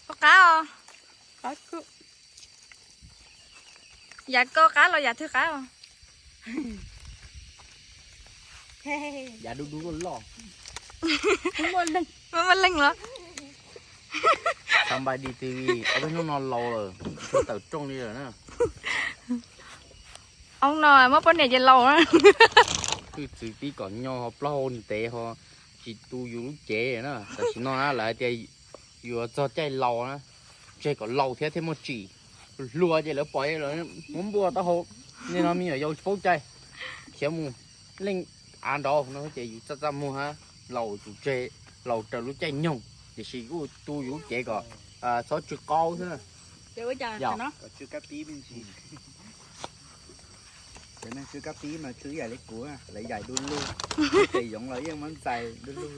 Ua qab os. Yam koj qab los yam twg qab os? Yam du du loj loj. Muaj leej los? Xav npais dim twg, ob peb hnub no laus lawm, tsis tshua tawm rooj li lawm na. Hoob no muab poj niam ces laus na. Twj txwv pib kom nyo ho plaub hau ntev ho tsis tu yus lub cev na. Tam sim no na lawv hais tias yuav txog caij laus na, tseg kom laus thiab thiaj muaj tsim. Hluas ces lawv pom muab npuaj taub hau. Nim no me nyuam yaus tsis paub cai, khiav mus leej av nraud no ces yus txaj txaj muag hab, laus tsum tseg, laus raws lub caij nyoog, tiam sis kuj tu yus lub cev kom txhob tsw qaub xwb na. Yog, tsw kab pib me ntsis. Cov neeg tsw kab pib mas tsw ib yam li kuv, lawv yaim du lug, tes yoov los yeej muab ntxais du lug.